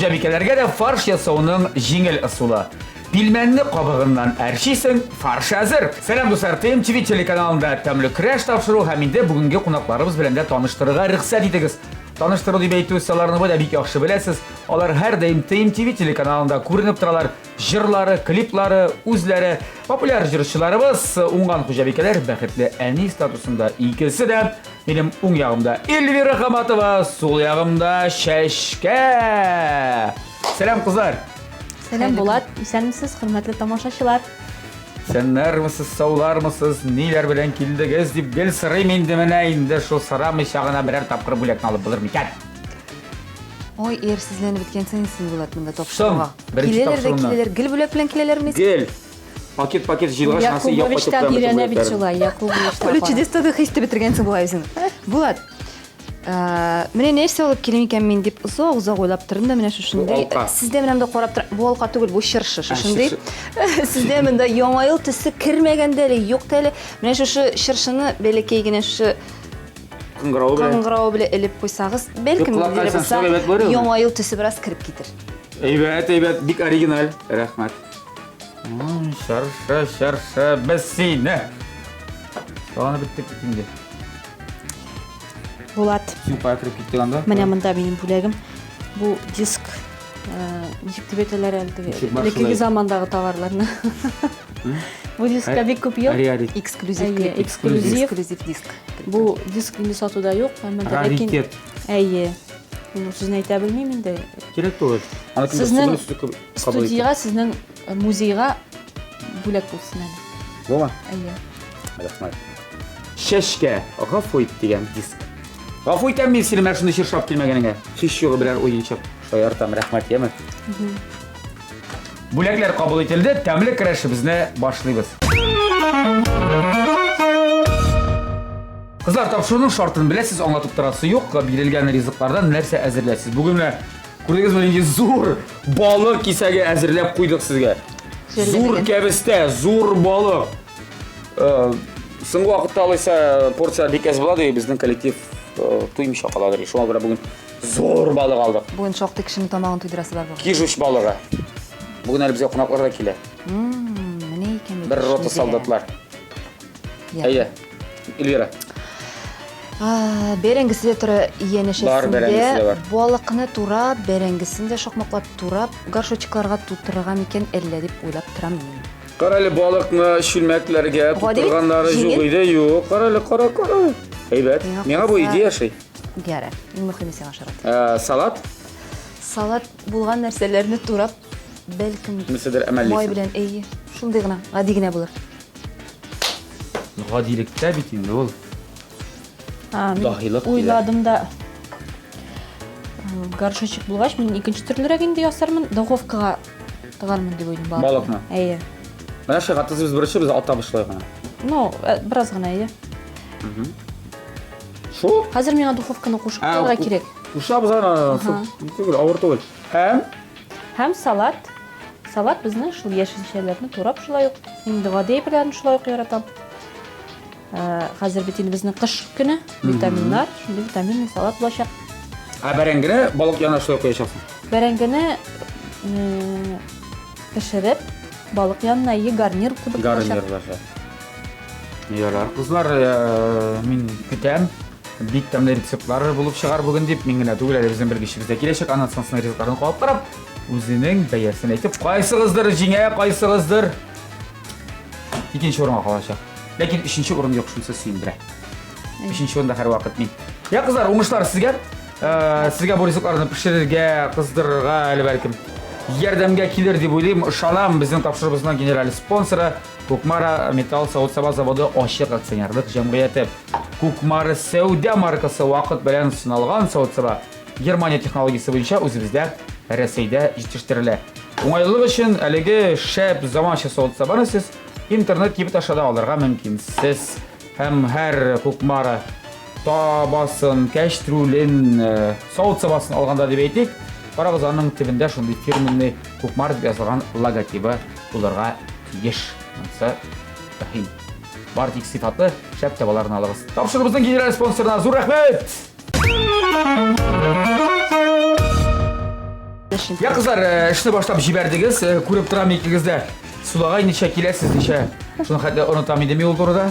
Хуҗабикәләргә дә фарш ясауның җиңел ысулы. Пилмәнне кабыгыннан әрчисең, фарш әзер. Сәлам, дуслар, ТМТВ телеканалында Тәмле көрәш тапшыру һәм инде бүгенге кунакларыбыз белән дә таныштырырга рөхсәт итегез. Таныштыру дип әйтү, сез аларны да бик яхшы беләсез. Алар һәрдаим ТМТВ телеканалында күренеп торалар. Җырлары, клиплары, үзләре. Популяр җырчыларыбыз, уңган хуҗабикәләр, бәхетле әни статусында икесе дә. Минем уң ягымда Эльвира Хаматова, сул ягымда Чәчкә. Сәлам, кызлар. Сәлам, Булат. Исәнмесез, хөрмәтле тамашачылар. Исәннәрмесез, саулармысыз, ниләр белән килдегез дип гел сорыйм инде менә инде шул сорамыйча гына берәр тапкыр бүләкне алып булыр микән? Ой, иярсезләнеп беткәнсең син, Булат, монда тапшыруга. Беренче Киләләр дә тапшыруны. киләләр, гел бүләк белән киләләрме? Гел. Пакет-пакет җыелгач, анасы өйгә кайтып Якубовичтан куям бөтен өйрәнә бит бүләкләрен. шулай, Якубовичтан. Поле чудеста да хис итеп бетергәнсең бугай үзең. Булат, менә нәрсә алып килим икән мин дип озак-озак уйлап тордым да менә шушындый. Бу алка. Сездә менә монда карап тора, бу алка түгел, бу чыршы шушындый. чыршы. Сездә монда яңа ел төсе кермәгән дә әле, юк та әле. Менә шушы чыршыны бәләкәй генә шушы Кыңгырау белән. кыңгырау белән элеп куйсагыз, бәлкем Юк, ниндидер колакка булса, сән әйбәт булыр иде. яңа ел төсе бераз кереп китер. Әйбәт, әйбәт, бик оригиналь. Рәхмәт. Ой, чыршы, чыршы, без сине. Сагынып беттек бит инде. Булат, Син кая кереп киттең анда? менә монда минем бүләгем. Бу диск, ничек дип әйтәләр әле теге, Ничек бар элеккеге шулай? замандагы товарларны. Бу дискка бик күп ел. Раритет. Эксклюзив Әйе, клип. эксклюзив. Эксклюзив диск. Бу диск инде сатуда юк, әмма дә ләкин Раритет. Әйе. Мин ул сүзне әйтә белмим инде. Кирәк түгел. Аны кемдер Сезнең сүзне сүзе кабул итте. Студиягә, сезнең музейга бүләк булсын әле. Була? Әйе. Рәхмәт. Чәчкә, гафу ит дигән диск. Гафу итәм мин сине менә шундый чыршы алып килмәгәнеңә. Һич югы берәр уенчык. Шаяртам, рәхмәт, яме. Бүләкләр кабул ителде, тәмле көрәшебезне башлыйбыз. Кызлар, тапшыруның шартын беләсез, аңлатып торасы юк. Бирелгән ризыклардан нәрсә әзерләсез? Бүген менә күрдегезме, нинди зур балык кисәге әзерләп куйдык сезгә. Зур кәбестә, зур балык. Э, соңгы вакытта алайса порция бик әз була ди, безнең коллектив э, туймыйча каладыр. Шуңа күрә бүген зур балык алдык. Бүген шактый кешенең тамагын туйдырасы бар бүген. Кижуч балыгы. Бүген әле безгә кунаклар да килә. Менә икән бит. Бер рота солдатлар. Әйдә, Эльвира. Бәрәңгесе дә тора янәшәсендә. Бар, бәрәңгесе дә бар. Балыкны турап, бәрәңгесен дә шакмаклап турап, горшочекларга тутырырга микән әллә дип уйлап торам мин. Кара әле балыкны чүлмәкләргә тутырганнары юк иде, юк. Кара әле, кара, кара. Әйбәт. Миңа бу идея ошый. Ярар, иң мөһиме сиңа ошарга. Ә, салат? Салат булган нәрсәләрне турап, бәлкем Нәрсәдер әмәллисең. Май белән, әйе. Шундый гына, гади генә булыр. Гадилектә бит инде ул. Даһилык. Уйладым да. Горшочек булгач, мин икенче төрлерәк инде ясармын. Духовкага тыгармын дип уйлыйм балыкны. Балыкны? Әйе. Менә шуга тыз без беренче без атабыз шулай гына. Ну, бераз гына, әйе. Шул? Хәзер миңа духовканы кушып куярга кирәк. Кушабыз аны, түгел, авыр түгел. Һәм Һәм салат. Салат безнең шул яшелчәләрне турап шулай ук. Инде гади әйберләрне шулай ук яратам. Хәзер бит инде безнең кыш көне, витаминнар, шундый витаминный салат булачак. Ә бәрәңгене балык янына шулай куячаксың? Бәрәңгене пешереп, балык янына и гарнир кебек булачак. Гарнир булачак. Ярар, кызлар, мин көтәм. Бик тәмле рецептлар булып чыгар бүген дип, мин генә түгел, әле безнең белгечебез дә киләчәк. Аннан соң сезнең ризыкларны кабып карап, үзенең бәясен әйтеп, кайсыгыздыр җиңә, кайсыгыздыр икенче урынга калачак. Ләкин өченче урын юк, шунысы сөендерә. Өченче урында һәрвакыт мин. Я, кызлар, уңышлар сезгә. Сезгә бу ризыкларны пешерергә, кыздырырга әле бәлкем ярдәмгә килер дип уйлыйм. Ышанам, безнең тапшыруыбызның генераль спонсоры Кукмара металл савыт-саба заводы ачык акционерлык җәмгыяте. Кукмара сәүдә маркасы вакыт белән сыналган савыт-саба Германия технологиясе буенча үзебездә Рәсәйдә җитештерелә. Уңайлылык өчен әлеге шәп заманча савыт-сабаны сез интернет кибет аша да алырга мөмкинсез. Һәм һәр Кукмара табасын, кәчтрүлен, э, савыт-сабасын алганда дип әйтик, карагыз, аның төбендә шундый фирменный Кукмара дип язылган логотибы булырга тиеш. Монысы мөһим. Бар тик сыйфатлы шәп табаларны алыгыз. Тапшыруыбызның генераль спонсорына зур рәхмәт! өчен. Я, кызлар, эшне башлап җибәрдегез. Күреп торам икегез дә. Сулагай ничә киләсез, ничә? Шуны хәтле онытам идем юл турыда.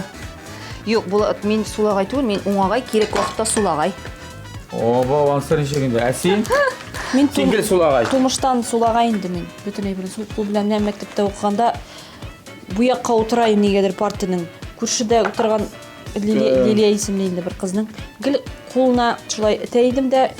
Юк, Булат, мин сулагай түгел, мин уңагай, кирәк вакытта сулагай. Оба, ансы ничек инде? Ә син? Мин Син гел сулагай. Тумыштан сулагай инде мин. Бөтен әйберне сул кул белән менә мәктәптә укыганда бу якка утыра идем нигәдер партаның. Күршедә утырган Лилия, Лилия исемле инде бер кызның гел кулына шулай этә идем дә.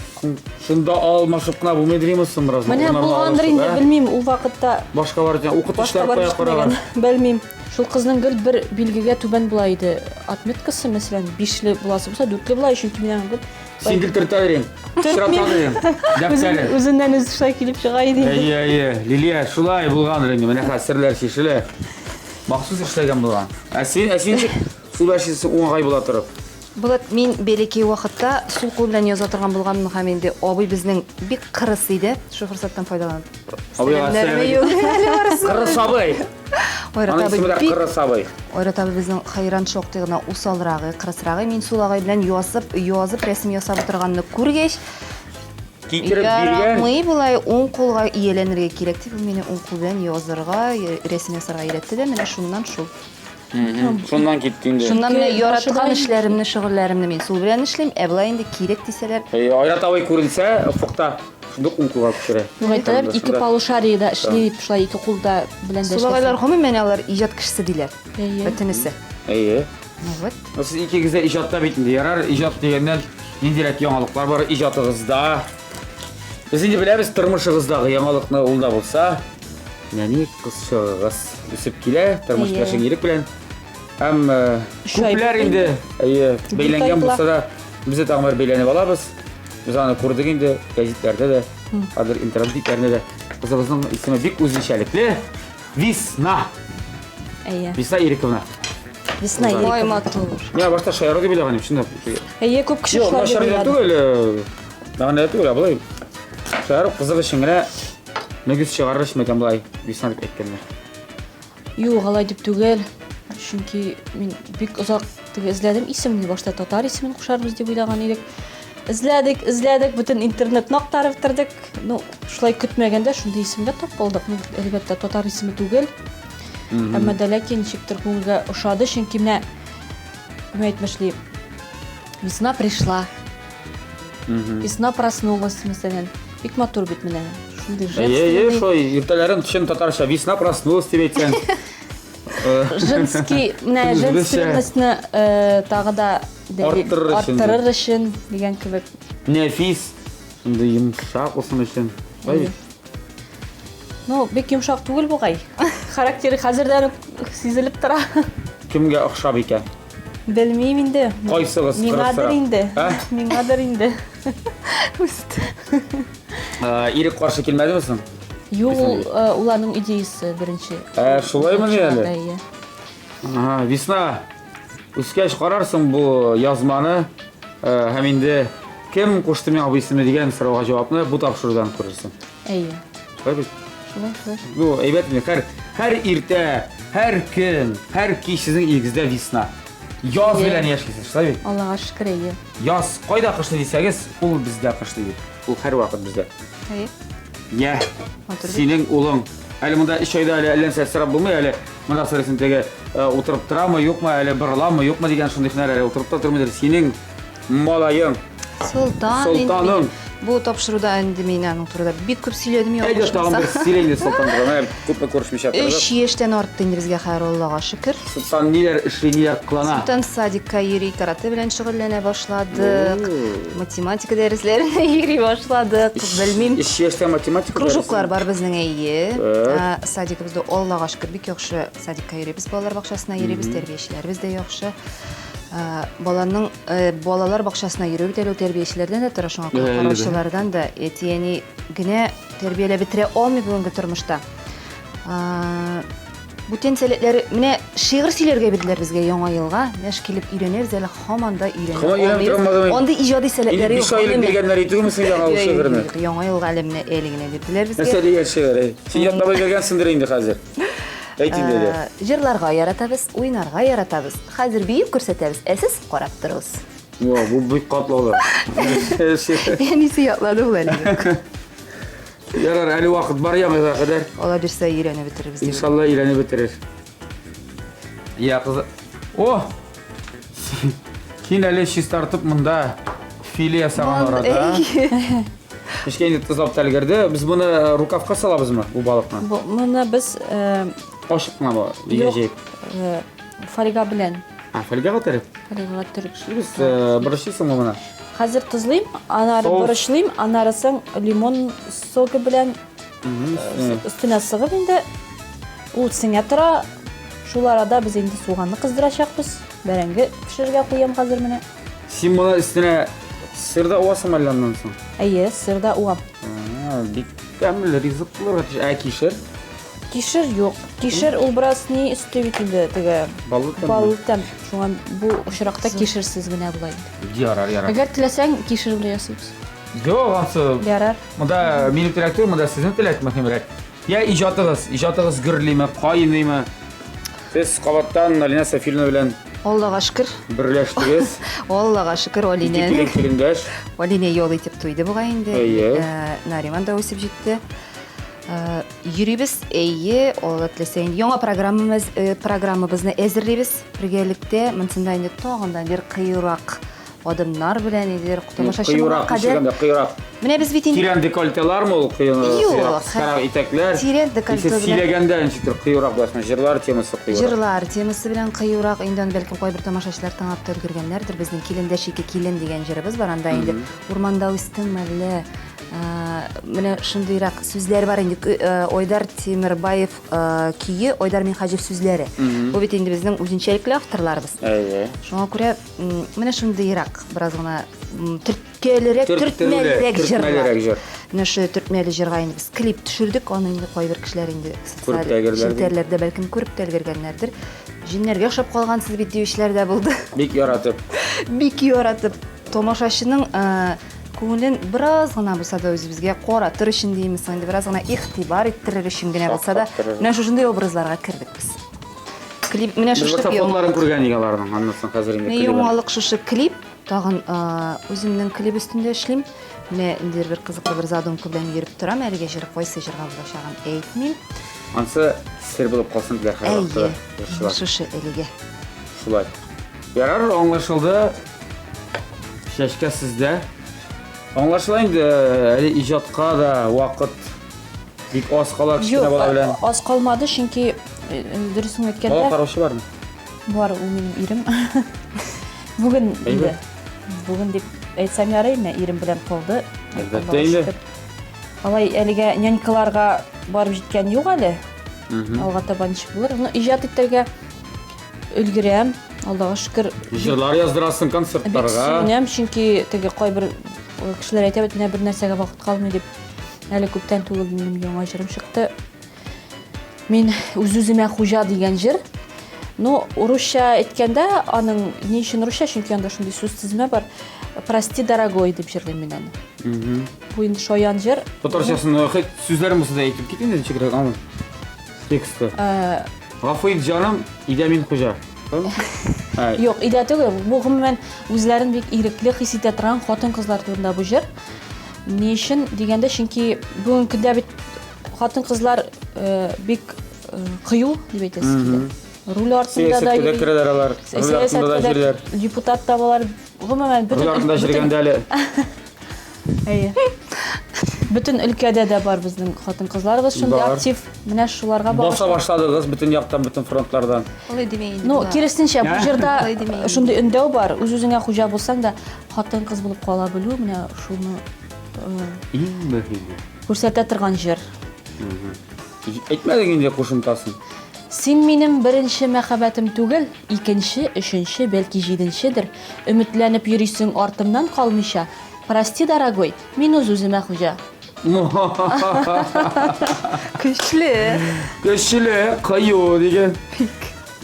Шунда алмашып кына булмый димме соң бераз? Менә булгандыр инде, белмим, ул вакытта. Башка бар икән, укытучылар кая караган? Белмим. Шул кызның гел бер билгегә түбән була иде отметкасы, мәсәлән, бишле буласы булса, дүртле була, чөнки мин аңа гел Син гел төртә идең. Пычрата идең. Дәфтәре. Үзеннән үзе шулай килеп чыга иде. Әйе, әйе. Лилия, шулай булгандыр инде. Менә хәзер серләр чишелә. Махсус эшләгән булган. Ә син, ә син ничек сул әшесе уңгай була торып? Булат, мин бәләкәй вакытта сул кул белән яза торган булганмын һәм инде абый безнең бик кырыс иде. Шул форсаттан файдаланып. Абыйга Сәламнәрне сәлам. юллыйм әле барысын. Кырыс абый. Айрат Аның абый исеме дә бик Кырыс абый. Айрат абый безнең хәйран шактый гына усалрагы, кырысрагы. Мин сул агай белән язып, язып рәсем ясап утырганны күргәч, Китереп биргән. Ярамый болай уң кулга ияләнергә кирәк дип, ул мине уң кул белән язырга, рәсем ясарга өйрәтте дә, менә шуннан шул. Шуннан китте инде. Шуннан менә Ике яраткан башыдай. эшләремне, шөгыльләремне мин сул белән эшлим, ә болай инде кирәк дисәләр, Әйе, Айрат абый күренсә, офыкта шундук уң кулга күчерә. Юк, әйтәләр бит, ике полушариеда эшли дип, шулай ике кулда белән дә сулагайлар эшләсәң. гомумән алар иҗат кешесе диләр. Әйе. Бөтенесе. Әйе. Ну вот. Ну, сез икегез дә иҗатта бит инде. Ярар, иҗат дигәннән ниндирәк яңалыклар бар иҗатыгызда? Без инде беләбез тормышыгыздагы яңалыкны ул да булса. Нәни кызчыгыгыз үсеп килә, тормыш Әйе. иптәшең Ирек белән. Һәм э, Өч ай күпләр бит инде әйе, Дүрт бәйләнгән ай була. булса да, без дә тагын бер бәйләнеп алабыз. Без аны күрдек инде гәзитләрдә дә, хәзер интернет битләрендә дә. Кызыбызның исеме бик үзенчәлекле. Весна. Әйе. Весна Ирековна. Весна Ой, Ирековна. матур. Мин башта шаяру дип уйлаган идем, чынлап. Әйе, күп кеше Юк, шулай дип начар уйлады. түгел, э, мәгънәле түгел, ә болай. Шаяру кызык өчен генә мөгез чыгарыр өчен микән болай Весна дип әйткәннәр. Юк, алай дип түгел. Чөнки мин бик озак теге эзләдем исемне. Башта татар исемен кушарбыз дип уйлаган идек. Эзләдек, эзләдек, бөтен интернетны актарып бетердек. Ну, шулай көтмәгәндә шундый исемгә тап булдык. Ну, әлбәттә, татар исеме түгел. Әмма дә ләкин ничектер күңелгә ошады, чөнки менә кем әйтмешли, весна пришла. Весна проснулась, мәсәлән. Бик матур бит менә. Шундый Әйе, әйе, женственный. шулай иртәләрен чын татарча весна проснулась дип әйтсәң. Э, Женский, менә Үзебезчә. женственностьны э, тагы да Арттырыр өчен. арттырыр өчен дигән кебек. Нәфис, шундый йомшак булсын өчен. Шулай бит? Ну, бик йомшак түгел бугай. Характеры хәзердән үк сизелеп тора. Кемгә охшап икән? Белмим инде. Кайсыгыз Миңадыр кырысрак? инде. Ә? Миңадыр инде. Э, Ирек каршы килмәдеме соң? Юк, ул, э, ул аның идеясы беренче. Ә, шулаймыни әле? Әйе. Ага, весна. Үскәч карарсың бу язманы э, һәм инде кем кушты миңа бу исемне дигән сорауга җавапны бу тапшырудан күрерсең. Әйе. Шулай бит? Шулай, шулай. Ну, әйбәт инде. Һәр һәр иртә, һәр көн, һәр кич сезнең өегездә весна. Яз Әйе. белән яшисез, шулай бит? Аллага шөкер, әйе. Яз кайда кышлый дисәгез, ул бездә кышлый бит. Ул һәрвакыт бездә. Әйе. Я, Матур бит. синең улың. Әле монда өч айда әле әллә нәрсә сорап булмый, әле монда сорыйсың теге э, утырып торамы, юкмы, әле борыламы, юкмы дигән шундый һөнәр әле утырып та тормыйдыр. Синең малаең. Солтан. инде Солтаның. мин Бу тапшыруда инде мин аның турында бик күп сөйләдем, Әйдә тагын бер ялгышмасам. сөйлә инде Солтан турында. Менә күпме күрешмичә тордык. Өч яшьтән артты инде безгә хәер, Аллага шөкер. Солтан ниләр эшли, ниләр кылана? Солтан садикка йөри, карате белән шөгыльләнә башладык. Математика дәресләренә йөри башладык. Белмим. Өч яшьтә математика Кружоклар дәресе. бар безнең, әйе. Так. Ә, Садигыбызда Аллага шөкер бик яхшы садикка йөрибез, балалар бакчасына йөрибез, тәрбиячеләребез дә яхшы. Ә, Баланың э, балалар бакчасына йөрү бит әле ул тәрбиячеләрдән дә тора, шуңа күрә Әлбәттә. караучылардан да әти-әни генә тәрбияләп бетерә алмый бүгенге тормышта. Ә, Бүтән сәләтләре, менә шигырь сөйләргә бирделәр безгә яңа елга. Яшь килеп өйрәнәбез әле һаман да өйрәнә Һаман өйрәнеп алмыйбыз. тормадымы? Андый иҗади Инде сәләтләре биш ай элек гомумән. биргәннәр итүме соң яңа ул Юк, шигырьне? юк, Яңа елга әле менә әле генә бирделәр безгә. Нәрсә дигән шигырь? әй? Син ятлап өлгергәнсеңдер инде хәзер. Әйт инде әле. Ә, Җырларга яратабыз, уйнарга яратабыз. Хәзер биеп күрсәтәбез, ә сез карап торыгыз. Во, бу бик катлаулы. Әнисе ятлады ул әле. Ярар, әле вакыт бар яңа елга кадәр. Алла бирсә өйрәнеп бетерербез. Иншалла өйрәнеп бетерер. Я кызы. О! Син әле чистартып монда филе ясаган арада. Кечкенә инде тозлап та өлгерде. Без моны э, рукавка салабызмы бу балыкны? Бу, моны без э, Кашык кына бу, дигән җәеп. Э, фольга белән. А, фольгага төреп? Фольгага төреп. Без э, борычлыйсыңмы моны? Хәзер тозлыйм, анары борычлыйм, анары соң лимон согы белән өстенә сыгып инде ул сеңә тора. Шул арада без инде суганны кыздырачакбыз. Бәрәңге пешерергә куям хәзер менә. Син моны өстенә сыр да уасың әллә аннан соң? Әйе, сыр да уам. Бик тәмле ризык булырга тиеш. Ә кишер? Кишер юк. Кишер ул бераз ни өсте бит инде теге. Баллы тәм. Баллы тәм. Шуңа бу очракта кишерсез генә була инде. Ярар, ярар. Әгәр теләсәң, кишер белән ясыйбыз. Юк, ансы. Ярар. Монда минем теләк түгел, монда сезнең теләк мөһимрәк. Я иҗатыгыз, иҗатыгыз гөрлиме, кайныймы? Сез кабаттан Алинә Сафиуллина белән Аллага шөкер. Берләштегез. Аллага шөкер, Алинә. Ике килендәш. Алинә ял итеп туйды бугай инде. Әйе. Э, Нариман да үсеп җитте. Э, йөрибез, әйе, Алла теләсә инде яңа программабыз, э, программабызны әзерлибез бергәлектә. Монсында инде тагын да бер кыюрак адымнар белән инде тамашачы моңа кадәр. Кыюрак. Менә без бит инде Тирән декольтелармы ул кыюрак? Кыскарак итәкләр. Тирән декольте белән. Сөйләгәндә ничектер кыюрак буласың, җырлар темасы кыюрак. Җырлар темасы белән кыюрак. Инде аны бәлкем кайбер тамашачылар тыңлап та өлгергәннәрдер. Безнең Килендәш ике килен дигән җырыбыз бар. Анда инде урманда үстем әллә менә шундыйрак сүзләр бар инде. Айдар Тимербаев көе, Айдар Минһаҗев сүзләре. Бу бит инде безнең үзенчәлекле авторларыбыз. Әйе. Шуңа күрә менә шундыйрак бераз гына төрткәлерәк, төртмәлерәк җырлар. Җыр. Менә шул төртмәле җырга инде без клип төшердек, аны инде кайбер кешеләр инде социаль челтәрләрдә бәлкем күреп тә өлгергәннәрдер. Җеннәргә охшап калгансыз бит диючеләр дә булды. Бик яратып. Бик яратып. Тамашачының күңелен бераз гына булса да үзебезгә каратыр өчен димме соң инде, бераз гына игътибар иттерер өчен генә булса да, менә шушындый образларга кердек без. Клип менә шушы Без фонларын күргән идек аларның, аннан соң хәзер инде клибын. Яңалык шушы клип, тагын үземнең клип өстендә эшлим. Менә инде бер кызыклы бер задумка белән йөреп торам, әлегә җыр кайсы җырга булачагын әйтмим. Ансы сер булып калсын диләр һәрвакытта җырчылар. Шушы әлегә. Шулай. Ярар, аңлашылды. Чәчкә сездә. Аңлашыла инде, әле иҗатка да вакыт бик аз кала кечкенә бала белән. Аз калмады, чөнки э, дөресен әйткәндә. Бала караучы бармы? Бар, ул минем ирем. Бүген инде. Бүген дип әйтсәм ярый, менә ирем белән калды. Әлбәттә инде. Алай әлегә нянькаларга барып җиткән юк әле. Алга таба ничек булыр? Ну, иҗат итәргә Өлгерәм, Аллага шөкер. Җырлар яздырасың концертларга. Бик сөенәм, чөнки теге кайбер э, кешеләр әйтә бит, менә бер нәрсәгә вакыт калмый дип. Әле күптән түгел минем яңа җырым чыкты. Мин үз-үземә хуҗа дигән җыр. Ну, урысча әйткәндә, аның ни өчен русча, чөнки анда шундый сүз тезмә бар. Прости, дорогой дип җырлыйм мин аны. Бу инде шаян җыр. Татарчасын э, сүзләрен булса да әйтеп кит инде ничегрәк аның тексты. Э, Гафу ит, җаным, өйдә мин хуҗа. Юк, өйдә түгел. Бу гомумән үзләрен бик ирекле хис итә торган хатын-кызлар турында бу җыр. Ни өчен дигәндә, чөнки бүгенге көндә бит хатын-кызлар э, бик э, кыю дип әйтәсе килә. Руль артында да йөри. керәләр алар. Руль артында да йөриләр. Депутат та булар. Гомумән бөтен Руль артында йөргәндә әле. Әйе. Бөтен өлкәдә дә бар безнең хатын-кызларыбыз шундый Бар. актив. Менә шуларга Баса багышлап. башладыгыз бөтен яктан, бөтен фронтлардан. Алай димә инде. Ну, киресенчә, бу Ә? җырда Алай димә инде. шундый өндәү бар. Үз-үзеңә хуҗа булсаң да, хатын-кыз булып кала белү, менә шуны э, Иң мөһиме. күрсәтә торган җыр. Әйтмәдең инде кушымтасын. Син минем беренче мәхәббәтем түгел, икенче, өченче, бәлки җиденчедер. Өметләнеп йөрисең артымнан калмыйча. Прости, дорогой, мин үз-үземә хуҗа. Көчле. Көчле, кыю диген.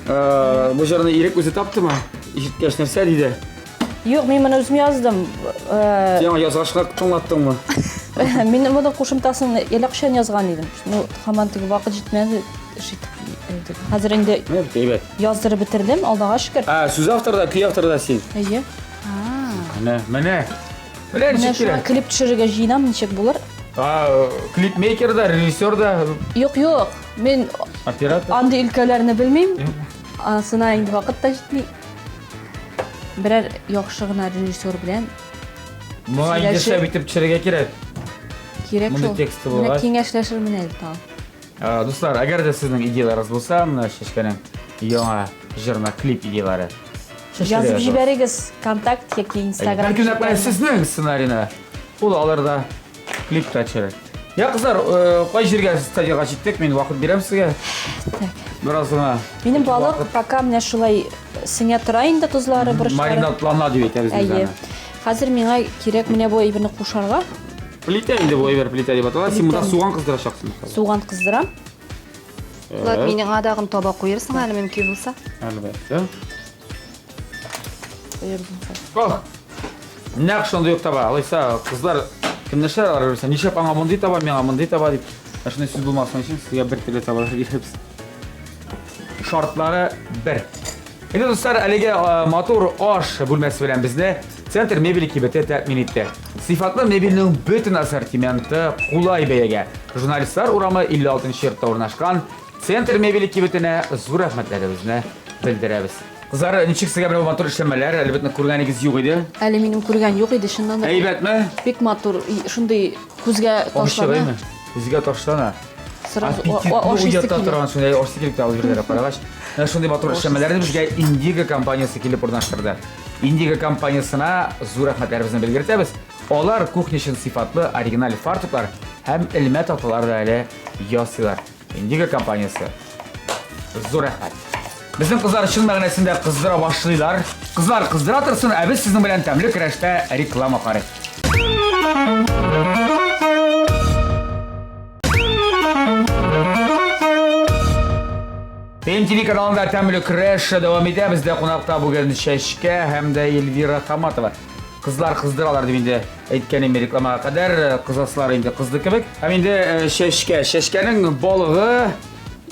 Э, бу җырны Ирек үзе таптымы? Ишеткәч нәрсә диде? Юк, мин моны үзем яздым. Э, Син аңа язгач кына тыңлаттыңмы? Мин моның кушымтасын әллә кайчан язган идем. Ну, һаман теге вакыт җитмәде. Эш итеп. Хәзер инде әйбәт. Яздырып бетердем, Аллага шөкер. Ә, сүз авторы да, көй авторы да син. Әйе. Менә, менә. Менә Менә ничек шуңа кирәк. клип төшерергә җыенам, ничек булыр. Клипмейкер да, режиссер да. Юк, юк. Мин оператор. Андый өлкәләрне белмим. Анысына инде вакыт та җитми. Берәр яхшы гына режиссер белән Моңа инде шәп итеп төшерергә кирәк. Кирәк шул. Мондый тексты булгач. Менә киңәшләшермен әле тагын. Дуслар, әгәр дә сезнең идеяларыгыз булса, менә Чәчкәнең яңа җырына клип идеялары. Язып җибәрегез контакт яки Инстаграм. Бәлки нәкъ менә сезнең сценарийны ул алыр да клип та төшерер. Я, кызлар, кай җиргә стадиягә җиттек? Мин вакыт бирәм сезгә. Так. Бераз гына. Минем балык пока менә шулай сеңә тора инде тозлары, борычлары. Маринадлана дип әйтәбез без аны. Хәзер миңа кирәк менә бу әйберне кушарга. Плитә инде бу әйбер, плитә дип атала. Син монда суган кыздырачаксың. Суган кыздырам. Влад, миңа тагын таба куерсың әле мөмкин булса. Әлбәттә. Ох! Нәкъ шундый ук таба. Алайса, кызлар кемнәшә алар берсе, нишләп аңа мондый таба, миңа мондый таба дип. Ә шундый сүз булмасын өчен сезгә бер төрле табалар бирәбез. Шартлары бер. Инде дуслар, әлеге матур аш бүлмәсе белән безне Центр мебели кибете тәэмин итте. Сыйфатлы мебельнең бөтен ассортименты кулай бәягә. Журналистлар урамы 56 нчы йортта урнашкан Центр мебели кибетенә зур рәхмәтләребезне белдерәбез. Кызлар, ничек сезгә менә бу матур эшләнмәләр? Әлбәттә, күргәнегез юк иде. Әле минем күргән юк иде, чыннан да. Әйбәтме? Бик матур, шундый күзгә ташлана. Күзгә ташлана. Сразу ашыйсы килә. Торган шундай ашыйсы килеп тә алып йөриләр карагач. Менә шундый матур эшләнмәләрне безгә Индиго компаниясе килеп урнаштырды. Индиго компаниясенә зур рәхмәтләребезне белгертәбез. Алар кухня өчен сыйфатлы оригиналь фартуклар һәм элмә такталар да әле ясыйлар. Индиго компаниясе. Зур рәхмәт. Безнең кызлар чын мәгънәсендә кыздыра башлыйлар. Кызлар кыздыра торсын, ә без сезнең белән тәмле көрәштә реклама карыйк. ТМТВ каналында тәмле көрәш дәвам итә. Бездә кунакта бүген Чәчкә һәм дә Эльвира Хаматова. Кызлар кыздыралар дип инде әйткән идем рекламага кадәр. Кызасылар инде кызды кебек. Һәм инде э, Чәчкә, Чәчкәнең балыгы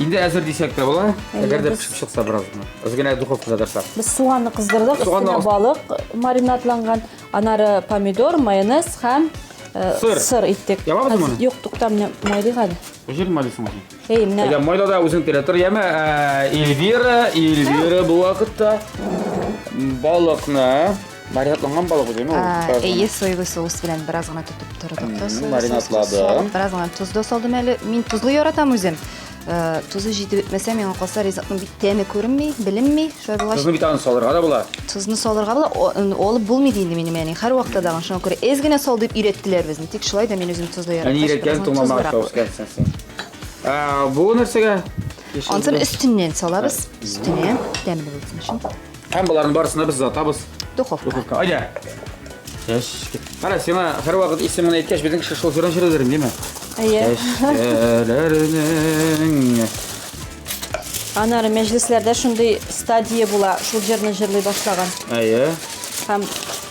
инде әзер дисәк тә була. Әгәр дә пешеп чыкса бераз гына. Аз генә духовкада торса. Без суганны кыздырдык, өстенә балык маринадланган. Анары помидор, майонез һәм э, сыр. Сыр иттек. Ябабыз моны? Юк, тукта, менә майлыйк әле. Җир майлыйсың үзең. Эй, менә. Әйдә, майла да үзең телә тор, яме. Э, Эльвира, Эльвира бу вакытта балыкны маринадланган балык үзе, ул. Әйе, соевый соус белән бераз гына тотып тордык та. Маринадлады. Бераз гына тоз да салдым әле. Мин тозлы яратам үзем. Э, тозы җитеп бетмәсә, миңа калса ризыкның бик тәме күренми, беленми. Шулай булгач. Тозны бит аны салырга да була. Тозны салырга була, алып булмый ди инде минем әни. Һәрвакытта да шуңа күрә әз генә сал дип өйрәттеләр безне. Тик шулай да мин үзем тозлы яратам. Әни өйрәткән тыңламаган үскәнсең син. Ә, бу нәрсәгә? Ансын өстеннән салабыз. Өстенә тәмле булсын өчен. Һәм боларның барысын да без озатабыз. Духовка. Духовка. Әйдә. Чәчкә. Кара, сиңа һәрвакыт исемеңне әйткәч, безнең кеше шул җырын җырлыйдыр, димме? Әйе. Чәчкәләрнең. Аннары мәҗлесләрдә шундый стадия була, шул җырны җырлый башлаган. Әйе. Һәм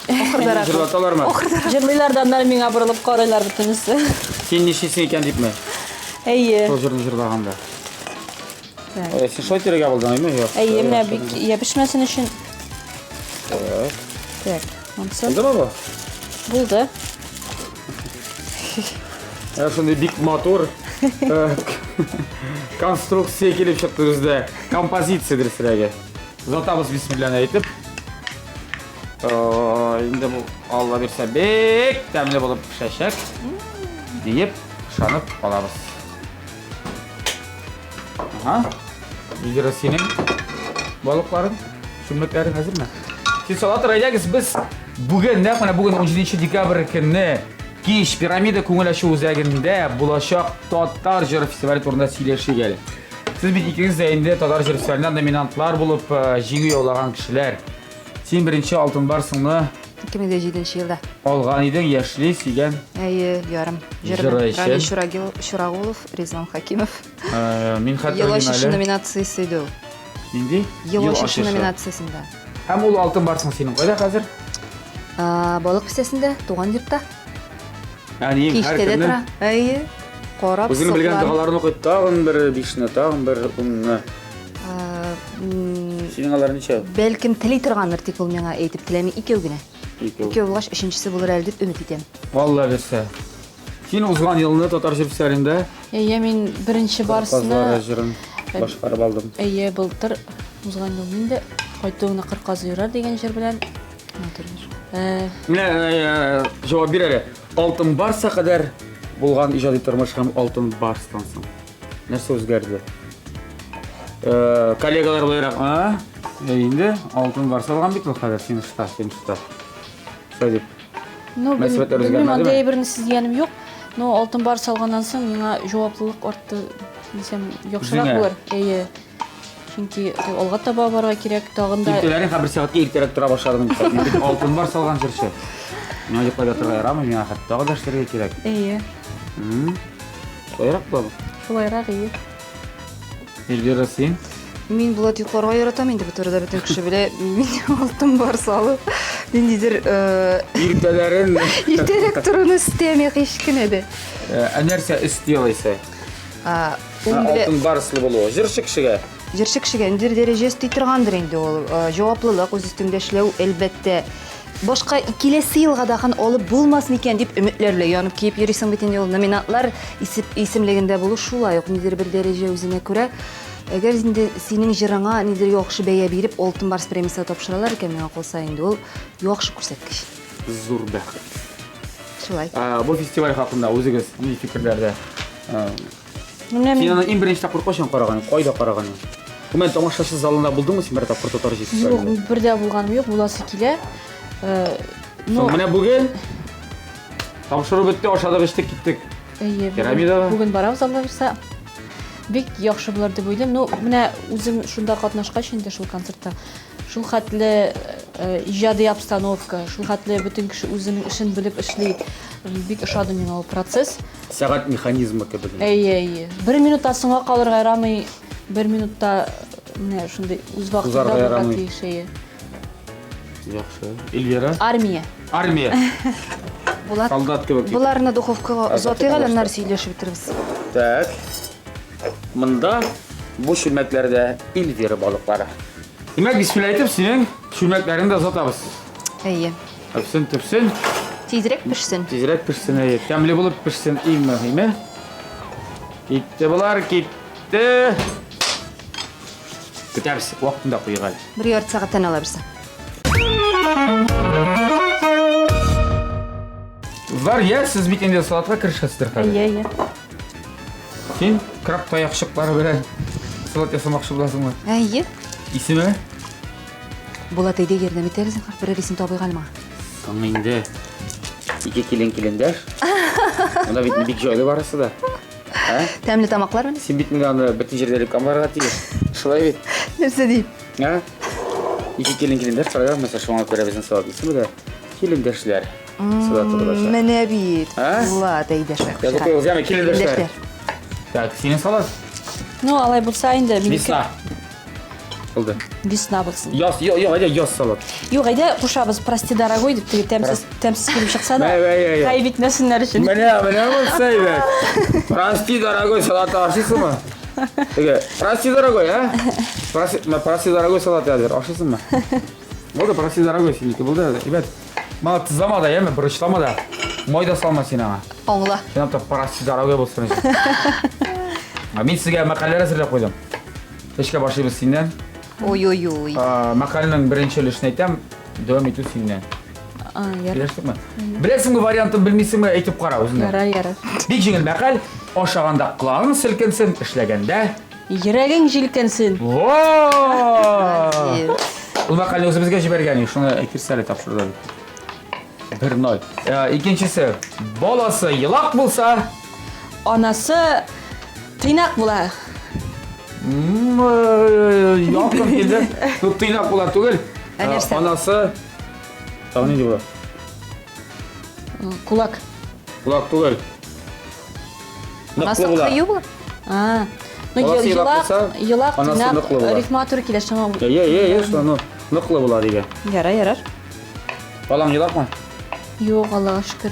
Ахырдарак. Җырлаталармы? Җырлыйлар да, аннары миңа борылып карыйлар бөтенесе. Син нишлисең икән дипме? Әйе. Шул җырны җырлаганда. Э, син шулай тирәгә булдың, әйме? Юк. Әйе, менә бик ябышмасын өчен. Так. Так, монысы. Булдымы бу? Булды. Ә шундый бик матур э, конструкция килеп чыкты бездә. Композиция дөресрәге. Озатабыз бисмилланы әйтеп. Э, инде бу Алла бирсә бик тәмле булып пешәчәк диеп ышанып калабыз. Ага. Эльвира, синең балыкларың, чүлмәкләрең әзерме? Син сала тор, әйдәгез, без бүген, нәкъ менә бүген 17 декабрь көнне кич Пирамида күңел ачу үзәгендә булачак татар җыры фестивале турында сөйләшик әле. Сез бит икегез дә инде татар җыры фестиваленнән номинантлар булып э, җиңү яулаган кешеләр. Син беренче алтын барсыңны 2007 елда. Алган идең яшьли сөйгән. Әйе, ярым. Җыры өчен. Рамил Чурагил, Чурагулов, Ризван Хакимов. Э, мин хәтерлим Ел ачышы әле. номинациясе иде ул. Нинди? Ел ачышы номинациясендә. Һәм ул алтын барсың синең кайда хәзер? А, Балык бистәсендә, туган йортта. Әнием һәр Киштәдә көнне тора. Әйе. Карап, Үзенең белгән сокланып. догаларын укый, тагын бер бишне, тагын бер унны. А, м, Синең алар ничә? Бәлкем тели торгандыр, тик ул миңа әйтеп теләми, икәү генә. Икәү. Икәү булгач, өченчесе булыр әле дип өмет итәм. Алла бирсә. Син узган елны татар җыр фестивалендә Әйе, мин беренче барсына Казлары җырын башкарып алдым. Әйе, былтыр узган ел инде Кайтуыңны кыр казы юрар дигән җыр белән. Матур җыр. Э, Менә э, җавап бир әле. Алтын барса кадәр булган иҗади тормыш һәм алтын барстан соң. Нәрсә үзгәрде? Э, коллегалар буларак, а? Э, инде алтын барс алган бит ул хәзер финишта, финишта. Шулай дип. Ну, Мөнәсәбәтләр белмим, үзгәрмәдеме? андый әйберне сизгәнем юк. Но алтын барс алганнан соң миңа җаваплылык артты дисәм, яхшырак Үзеңә? булыр. Әйе. Чөнки алга таба барырга кирәк, тагын да Иртәләрен һәм бер сәгатькә иртәрәк тора башладым. Мин бит алтын барс алган җырчы. Миңа йоклап ятырга ярамый, миңа хәтта тагы да эшләргә кирәк. Әйе. М? Шулайрак буламы? Шулайрак, әйе. Эльвира, син? Мин Булат йокларга яратам инде бу турыда бөтен кеше белә. Мин алтын барс алып, ниндидер э, Иртәләрен иртәрәк торуны өстәми һич кенә дә. Э, Ә нәрсә өсти алайса? А, ул белә- Алтын барслы булуы. Җырчы кешегә. Җырчы кешегә ниндидер дәрәҗә өсти торгандыр инде ул. Э, Җаваплылык, үз өстеңдә эшләү, әлбәттә. Башка киләсе елга да хан алып булмас микән дип өметләр белән янып киеп йөрисең бит инде ул. Номинантлар исемлегендә булу шулай ук ниндидер бер дәрәҗә үзенә күрә. Әгәр инде синең җырыңа ниндидер яхшы бәя биреп, Алтын Барс премиясе тапшыралар икән, миңа калса инде ул яхшы күрсәткеч. Зур бәхет. Шулай. Бу фестиваль хакында үзегез нинди фикерләрдә? Менә Син мин аны иң беренче тапкыр кайчан караган? Кайда караган? Гомумән, тамашачы залында булдыңмы син бер тапкыр татар җыр юк, фестивалендә? бер дә булганым юк, буласы килә. Э, Ну, Соң менә бүген тапшыру бетте, ашадык, эчтек, киттек. әйе, бүген- Пирамидага. Бүген барабыз, Алла бирсә. Бик яхшы булыр дип уйлыйм. Ну, менә үзем шунда катнашкач инде шул концертта, шул хәтле э, иҗади обстановка, шул хәтле бөтен кеше үзенең эшен белеп эшли. Бик ошады миңа ул процесс. Сәгать механизмы кебек. Әйе, әйе. Бер минутта соңга калырга ярамый, бер минутта менә шундый үз вакытында Узарга булырга ярамый. тиеш, әйе. Яхшы. Эльвира. Армия. Армия. Булат, Солдат кебек. Боларны духовкага озатыйк әле, Азатыйк, аннары сөйләшеп бетербез. Так. Монда бу чүлмәкләрдә Эльвира балыклары. Димәк, бисмилла әйтеп, синең чүлмәкләреңне дә озатабыз. Әйе. Төпсен, төпсен. Тизрәк пешсен. Тизрәк пешсен, әйе. Тәмле булып пешсен иң мөһиме. Китте болар, китте. Көтәбез, вакытында куйык әле. Бер ярты сәгатьтән ала бирсә. Кызлар, я, сез бит инде салатка керешәсездер хәзер. Әйе, әйе. Син краб таякчыклары белән салат ясамакчы буласыңмы? Әйе. Исеме? Булат әйдә ярдәм итәр зинһар, берәр исем табыйк әле моңа. Соң инде. Ике килен килендәш. Монда бит бик җайлы барысы да. Ә? Тәмле тамаклар менә. Син бит менә аны бөтен җирдә рекламаларга тиеш. Шулай бит. Нәрсә ди? Ә? Ике килен килендәш программасы шуңа күрә безнең салат исеме дә килендәшләр. Салаты булачак. Менә бит. Ә? Булат әйдә шулай. Язып куегыз, яме килендәшләр. Так, синең салат? Ну, алай булса инде минеке Весна. Булды. Весна булсын. Яз, юк, юк, әйдә яз салат. Юк, әйдә кушабыз прости, дорогой дип теге тәмсез тәмсез килеп чыкса да. Мә, мә, мә, мә. Гаеп итмәсеннәр өчен. Менә, менә булса әйбәт. Прости, дорогой, салат ашыйсыңмы? Теге, прости, дорогой, а? Прости, мә, прости, дорогой салат әзер, ашыйсыңмы? Булды, прости, дорогой, синеке булды, ребят. Мана тызлама да, яме, борычлама да. Май да салма син аңа. Аңла. Син ата прости, дорогой булсын өчен. Ә Мин сезгә мәкальләр әзерләп куйдым. Эшкә башлыйбыз синнән. Ой-ой-ой. Мәкальнең беренче өлешен әйтәм, дәвам итү синнән. А, ярар. Килештекме? Беләсеңме вариантын, белмисеңме, әйтеп кара үзеңә. Ярар, ярар. Бик җиңел мәкаль. Ашаганда колагың селкенсен, эшләгәндә Йөрәгең җилкенсен. Во! Ул мәкальне үзебезгә җибәргән, шуны әйтерсә әле тапшыруда. 1-0. Икенчесе. Баласы елак булса, Анасы тыйнак була. Якын килде. Тут тыйнак була түгел. Ә нәрсә? Анасы Тагын нинди була? Кулак. Кулак түгел. Ныклы Анасы була. кыю була. А. Ну, Баласы елак елак, булса, елак, анасы тыйнак, ныклы була. рифма туры килә шуңа. Е, е, е, шуны ныклы була дигән. Ярар, ярар. Балаң елакмы? Юк, Аллага шөкер.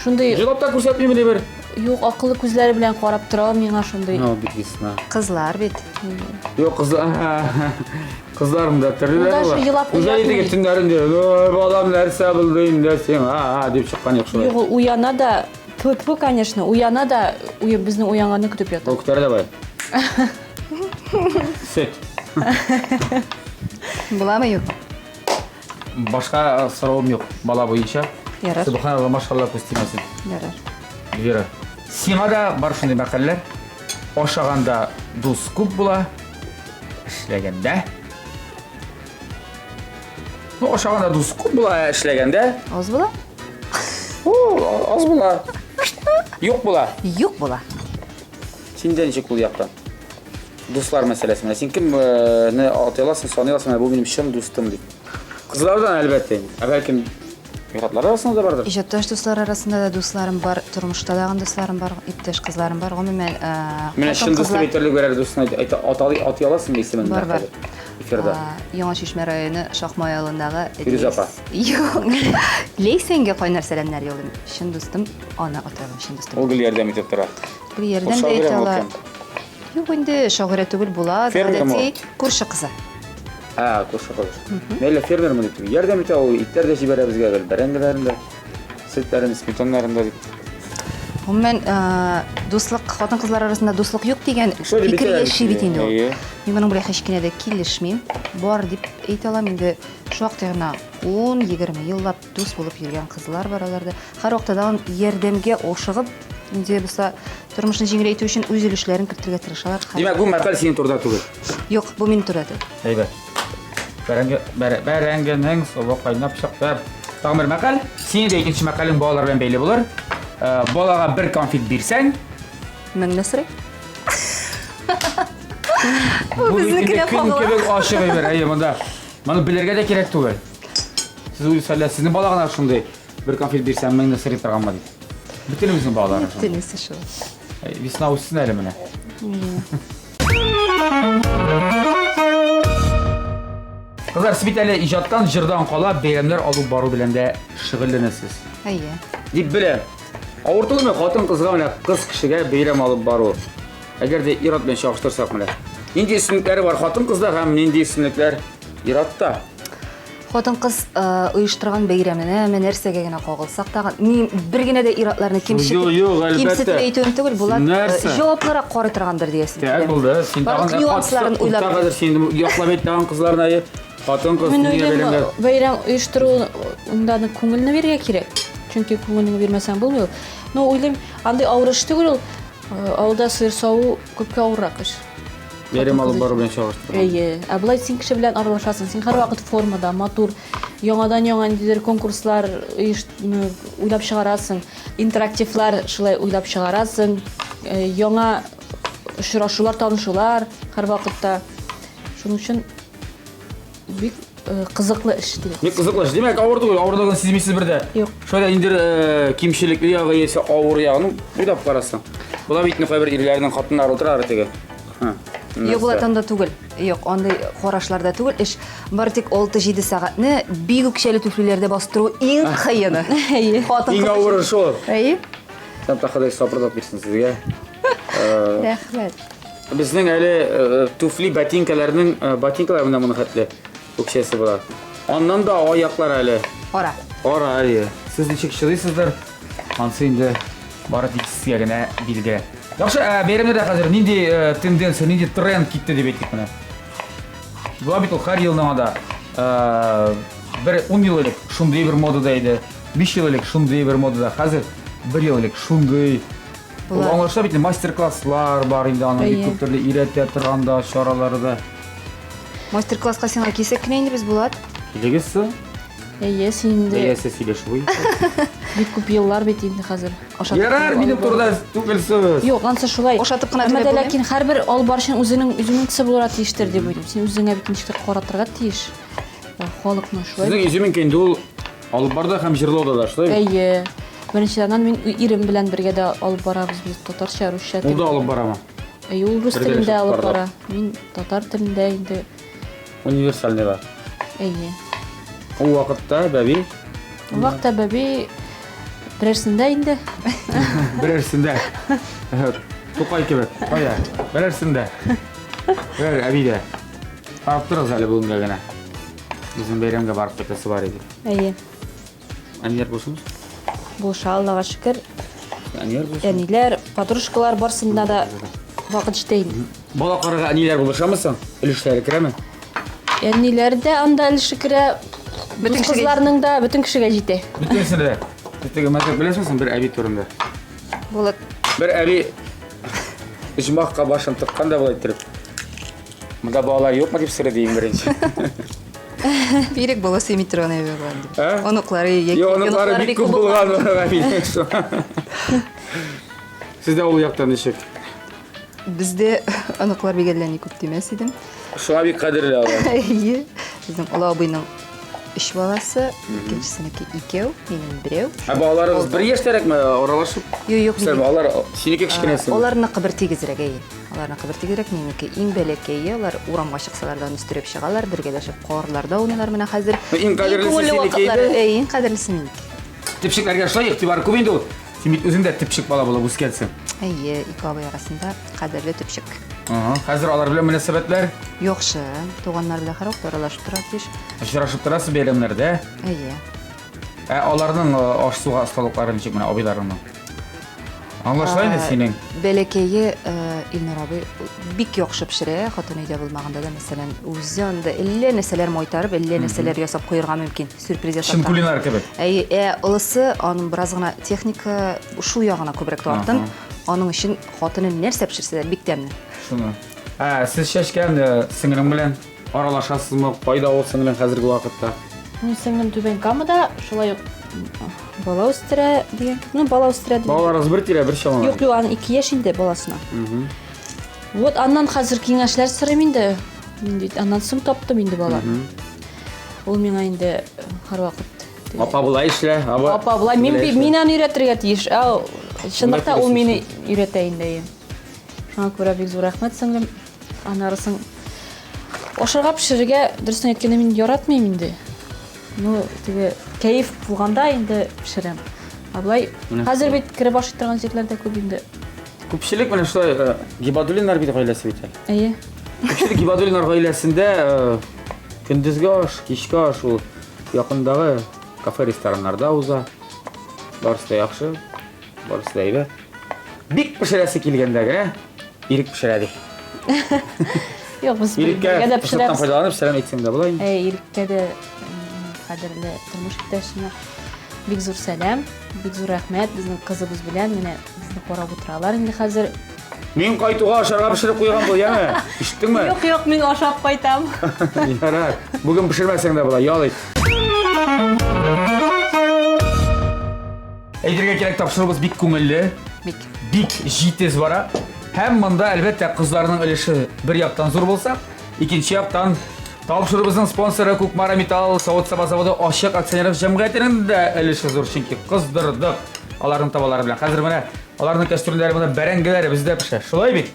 Шундый Җылап та күрсәтмиме ни бер? юк, акыллы күзләре белән карап тора миңа шундый. Ну, бит весна. Кызлар бит. Юк, кызлар. Кызларым да төрлеләр Ул даже була. елап Үзләре уятмый. теге түннәрен дә, "Ой, балам нәрсә булды инде сиңа?" дип чыккан юк шулай. Юк, ул уяна да. Тфу, тфу, конечно, уяна да, уе, безнең уянганны көтеп ята. Ул күтәрә давай. Сөт. Буламы юк? Башка соравым юк бала буенча. Ярар. Субханалла, машалла, күз тимәсен. Ярар. Вера, сиңа да бар шундый мәкальләр. Ашаганда дус күп була, эшләгәндә. Ну, ашаганда дус күп була, ә эшләгәндә Аз була? О, аз була. Юк була. Юк була. Синдә ничек ул яктан? Дуслар мәсьәләсе. Менә син кемне атый аласың, саный аласың, менә бу минем чын дустым дип. Кызлардан әлбәттә инде. Ә бәлкем ир-атлар арасында да бардыр. Иҗатташ дуслар арасында да дусларым бар, тормышта да дусларым бар, иптәш кызларым бар. Гомумән, Менә чын дустым әйтерлек берәр дустын әйтә, атый аласыңмы исемен? Бар, бар. Эфирда. Яңа Чишмә районы Шахмай авылындагы Фирүзә апа. Юк. Ләйсәнгә кайнар сәламнәр юллыйм. Чын дустым, аны атыйм, чын дустым. Ул гел ярдәм итеп тора. Гел ярдәм дә итә ала. Юк инде, шагыйрә түгел, була, гадәти күрше кызы. Ә, күрше кызы. Әллә фермермы дип. Ярдәм итә ул, итләр дә җибәрә безгә гел, бәрәңгеләрен дә, сөтләрен, сметаннарын да дип. Гомумән, дуслык, хатын-кызлар арасында дуслык юк дигән фикер яши бит инде ул. Мин моның белән һич кенә дә килешмим. Бар дип әйтә алам инде, шактый гына 10-20 еллап дус булып йөргән кызлар бар аларда. Һәрвакытта да ярдәмгә ашыгып, инде булса, тормышны җиңеләйтү өчен үз өлешләрен кертергә тырышалар. Димәк, бу мәкаль синең турыда түгел. Юк, бу минем турыда түгел. Әйбәт. Бәрәңге, бәрәңгенең суы кайнап чыкты. Тагын бер мәкаль. Синең дә икенче мәкалең балалар белән бәйле булыр. Э, балага бер конфет бирсәң, меңне сорый. Бу безнекенә көн кебек ачык әйбер. Әйе, монда моны белергә дә кирәк түгел. Сез уйлыйсыз, әллә сезнең бала гына шундый бер конфет бирсәң, меңне сорый торганмы дип. Бөтенебезнең балалары шундый. Бөтенесе шул. Весна үссен әле менә. Кызлар, сез бит әле иҗаттан, җырдан кала бәйрәмнәр алып бару белән дә шөгыльләнәсез. Әйе. Дип беләм. Авыр түгелме хатын-кызга менә кыз кешегә бәйрәм алып бару? Әгәр дә ир-ат белән чагыштырсак менә. Нинди өстенлекләре бар хатын-кызда һәм нинди өстенлекләр ир-атта? Хатын-кыз э, оештырган бәйрәменә, менә нәрсәгә генә кагылсак та, мин бер генә дә ир-атларны кимсетеп, Юк, юк, әлбәттә. кимсетеп әйтүем түгел, Булат э, Нәрсә? җаваплырак карый торгандыр диясем Так килә. булды. Син Барлык тагын нюансларын уйлап. Хәзер син яклап әйт тагын кызларны әйе. Хатын-кыз Мин дөнья уйлыйм, бәйрәмгә. бәйрәм оештыру унда аны күңелне бирергә кирәк. Чөнки күңелеңне бирмәсәң булмый ул. Ну, уйлыйм, андый авыр эш түгел ул. Э, Авылда сыер саву күпкә авыррак эш. Бәйрәм алып бару белән чагыштырганда. Әйе. Ә болай син кеше белән аралашасың, син һәрвакыт формада, матур, яңадан-яңа ниндидер конкурслар уйлап чыгарасың, интерактивлар шулай уйлап чыгарасың, э, яңа очрашулар, танышулар һәрвакытта. Шуның өчен бик э, кызыклы эш дип. Бик кызыклы эш. Димәк, авыр түгел, авырлыгын сизмисез бер дә. Юк. Шулай да инде э, кимчелекле ягы яисә авыр ягы, ну, уйлап карасаң. Була бит инде кайбер ирләрнең хатыннары утыра теге. Ха, Юк, Булат, анда түгел. Юк, андый карашларда түгел. Эш бары тик 6-7 сәгатьне бик үкчәле түфлиләрдә бастыру иң кыены. Әйе. Хатын Иң авыры шул. Әйе. Сәм та Ходай сабырлык бирсен сезгә. Рәхмәт. Безнең әле э, туфли ботинкаларның э, ботинкалар менә моны хәтле үкчәсе була. Аннан да аяклар әле. Ара. Ара әле. Сез ничек чыдыйсыздыр? Ансы инде бары тик сезгә генә билгеле. Яхшы, ә бәйрәмнәрдә хәзер нинди э, тенденция, нинди тренд китте дип әйтик менә? Була бит ул һәр елны анда э, бер 10 ел элек шундый бер модада иде, 5 ел элек шундый бер модада, хәзер бер ел элек шундый. Ул Була. аңлашыла бит, мастер-класслар бар инде аның бик Әйе. күп төрле өйрәтә торган да чаралары да. Мастер-класска сиңа килсәк кенә инде без, Булат. Килегез соң. Әйе, син инде Бәясе сөйләшү буенча. бик күп еллар бит инде хәзер. Ашатып Ярар, минем турыда түгел сүз. Юк, ансы шулай. Ашатып кына Әмма түләп дә булмый. ләкин һәрбер алып баручының үзенең изюминкасы булырга тиештер дип уйлыйм. Син үзеңә бит ничектер каратырга тиеш. Э, Халыкны шулай. Сезнең изюминка инде ул алып барда һәм җырлауда да, шулай бит? Әйе. Беренчедән, аннан мин ирем белән бергә дә алып барабыз без татарча, русча. Ул да алып барамы? Әйе, ул рус Бергәләшеп телендә алып бардык. бара. Мин татар телендә инде. Универсальныйлар. Әйе. Ул вакытта бәби Ул вакытта бәби берәрсендә инде. берәрсендә. Тукай кебек. Кая? Берәрсендә. Берәр әбидә. Карап торыгыз әле бүгенгә генә. Безнең бәйрәмгә барып кайтасы бар иде. Әйе. Әниләр булсынмы? Булыша, Аллага шөкер. Әниләр булыша. Әниләр, подружкалар барсында да вакыт җитә инде. Бала карарга әниләр булышамы соң? Өлешләре керәме? Әниләр дә анда өлеше керә. Бөтен Бөтен кешегә кызларның да бөтен кешегә җитә. Бөтенесенә дә. Теге мәзәк беләсеңме соң бер әби турында? Булат. Бер әби оҗмахка башын тыккан да болай иттереп. Монда балалар юкмы дип сорады иң беренче. Бирек бала сөйми торган әби булган дип. Ә? Оныклары яки Юк, оныклары бик күп булган әбинең. Сездә ул яктан ничек? Бездә оныклар бик әллә ни күп димәс идем. Шуңа бик кадерле алар. Әйе. Безнең олы абыйның өч баласы, икенчесенеке икәү, минем берәү. Ә балаларыгыз бер яшьтәрәкме аралашып? Юк, юк, Сәлмә, минеке. алар синеке кечкенәсе. Аларныкы бер тигезрәк, әйе. Аларныкы бер тигезрәк, минеке иң бәләкәе. Алар урамга чыксалар да аны өстерәп чыгалар, бергәләшеп карларда уйныйлар менә хәзер. Иң кадерлесе күңелле синеке вакытлары. иде? Әйе, иң кадерлесе минеке. Төпчекләргә шулай игътибар күп инде ул. Син бит үзең дә төпчек бала булып үскәнсең. Әйе, ике абый арасында кадерле төпчек. Ага, хәзер алар белән мөнәсәбәтләр Яхшы, туганнар белән һәрвакыт аралашып тора тиеш. очрашып торасыз бәйрәмнәрдә. Әйе. Ә аларның аш-суга осталыклары ничек менә абыйларыңның? Аңлашыла инде синең. Бәләкәе Илнур абый бик яхшы пешерә, хатын өйдә булмаганда да, мәсәлән, үзе анда әллә нәрсәләр майтарып, әллә нәрсәләр ясап куярга мөмкин, сюрприз ясап. Чын кулинар кебек. Әйе, ә олысы аның бераз гына техника шул ягына күбрәк тартын. Аның өчен хатыны нәрсә пешерсә дә бик тәмле. Шуны. Ә сез чәчкән сеңлең белән аралашасызмы? Кайда ул сеңлең хәзерге вакытта? Минем сеңлем Түбән Камада, шулай ук бала үстерә дигән. Ну, бала үстерә дигән. Балаларыгыз бер тирә, бер чама. Юк, юк, аның 2 яшь инде баласына. Вот аннан хәзер киңәшләр сорыйм инде. Мин бит аннан соң таптым инде баланы. Ул миңа инде һәрвакыт теге, Апа болай эшлә, аба. Апа болай мин эшлә. мин аны өйрәтергә тиеш. Ә чынлыкта ул килешәсең. мине өйрәтә инде. әйе. Шуңа күрә бик зур рәхмәт сеңлем. Аннары соң ашарга пешерергә, дөресен әйткәндә, мин яратмыйм инде. Ну, теге кәеф булганда инде пешерәм. Ә болай Менә хәзер бит кереп ашый торган җирләр дә күп инде. Күпчелек менә шулай Гибадуллиннар бит гаиләсе бит әле. Әйе. Күпчелек Гибадуллиннар гаиләсендә көндезге аш, кичке аш ул якындагы кафе-рестораннарда уза. Барысы да яхшы, барысы да әйбәт. Бик пешерәсе килгәндә генә Ирек пешерә ди. Юк, без Иреккә бергә дә форсаттан пешерәбез. файдаланып сәлам әйтсәң дә була инде. Әй, Иреккә дә кадерле тормыш иптәшемә бик зур сәлам, бик зур рәхмәт безнең кызыбыз белән менә безне карап утыралар инде хәзер. Мин кайтуга ашарга пешереп куйган бул, яме? Ишеттеңме? Юк, юк, мин ашап кайтам. Ярар. Бүген пешермәсәң дә була, ял ит. Әйтергә кирәк, тапшыруыбыз бик күңелле. Бик. Бик җитез бара. Һәм монда, әлбәттә, кызларның өлеше бер яктан зур булса, икенче яктан тапшыруыбызның спонсоры Кукмара Металл савыт-саба заводы ачык акционерлык җәмгыятенең дә өлеше зур, чөнки кыздырдык аларның табалары белән. Хәзер менә аларның кәстрүлләре монда бәрәңгеләре бездә пешә. Шулай бит?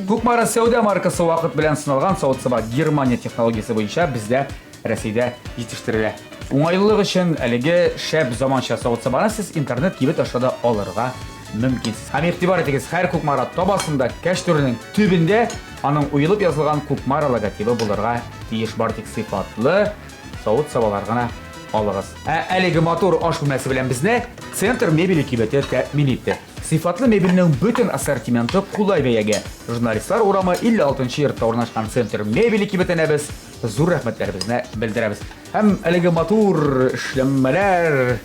Кукмара сәүдә маркасы вакыт белән сыналган савыт-саба Германия технологиясе буенча бездә Рәсәйдә җитештерелә. Уңайлылык өчен әлеге шәп заманча савыт-сабаны сез интернет кибет аша да алырга мөмкинсез. Һәм игътибар итегез, һәр Кукмара табасында кәчтүренең төбендә аның уелып язылган Кукмара логотибы булырга тиеш. Бары тик сыйфатлы савыт-сабалар гына алыгыз. Ә әлеге матур аш бүлмәсе белән безне Центр мебели кибете тәэмин итте. Сыйфатлы мебельнең бөтен ассортименты кулай бәягә. Журналистлар урамы 56 йортта урнашкан Центр мебели кибетенә без зур рәхмәтләребезне белдерәбез. Һәм әлеге матур эшләнмәләр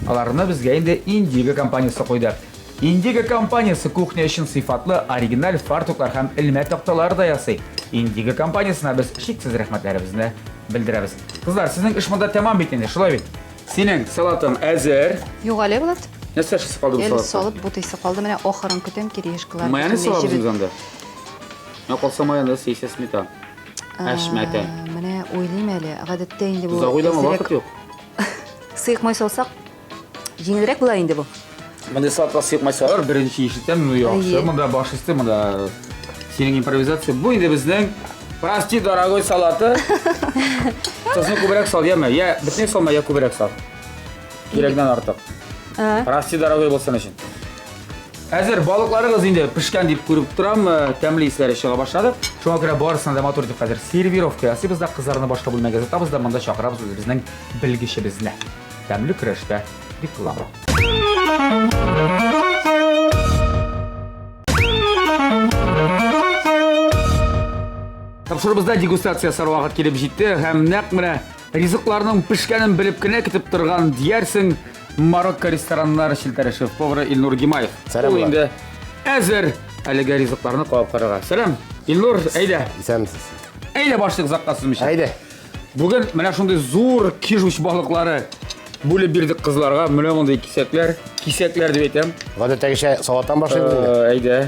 аларны безгә инде Индиго компаниясе куйды. Индиго компаниясе кухня өчен сыйфатлы оригиналь фартуклар һәм элмә такталар да ясый. Индиго компаниясенә без чиксез рәхмәтләребезне белдерәбез. Кызлар, сезнең эш монда тәмам бит инде, шулай бит? Синең салатың әзер. Юк әле, Булат. Нәрсә эшлисе калды бу Әле салатта? салып бутыйсы калды. Менә ахырын көтәм, кириешкалар. Майонез бөтенләй салабыз җебеп. без анда. Менә калса майонез, яисә сметана. Әшмәтә. Менә уйлыйм әле, гадәттә инде бу Озак уйлама, әзерәк вакыт юк. Сыек май салсак, җиңелрәк була инде бу. Мондый салатка сыек май салыр, беренче ишетәм, ну яхшы, Әйе. монда баш өсте, монда синең импровизация. Бу инде безнең прости, дорогой салаты. Тозны күбрәк сал, яме. Я бөтенләй салма, я күбрәк сал. Кирәгеннән артык. Прости, дорогой булсын өчен. Әзер балыкларыгыз инде пешкән дип күреп торам, тәмле исләре чыга башлады. Шуңа күрә барысына да матур итеп хәзер сервировка ясыйбыз да, кызларны башка бүлмәгә озатабыз да, монда чакырабыз үзебезнең белгечебезне. Тәмле көрәштә реклама. Тапшыруыбызда дегустация ясар вакыт килеп җитте һәм нәкъ менә ризыкларның пешкәнен белеп кенә көтеп торган диярсең Марокко рестораннар челтәре шеф-повары Илнур Гимаев. Сәлам, Ул инде әзер әлеге ризыкларны кабып карарга. Сәлам, Илнур, әйдә. Исәнмесез. Әйдә башлыйк озакка сузмыйча. Әйдә. Бүген менә шундый зур кижуч балыклары бүлеп бирдек кызларга. Менә мондый кисәкләр, кисәкләр дип әйтәм. Гадәттәгечә салаттан башлыйбыз инде. Әйдә.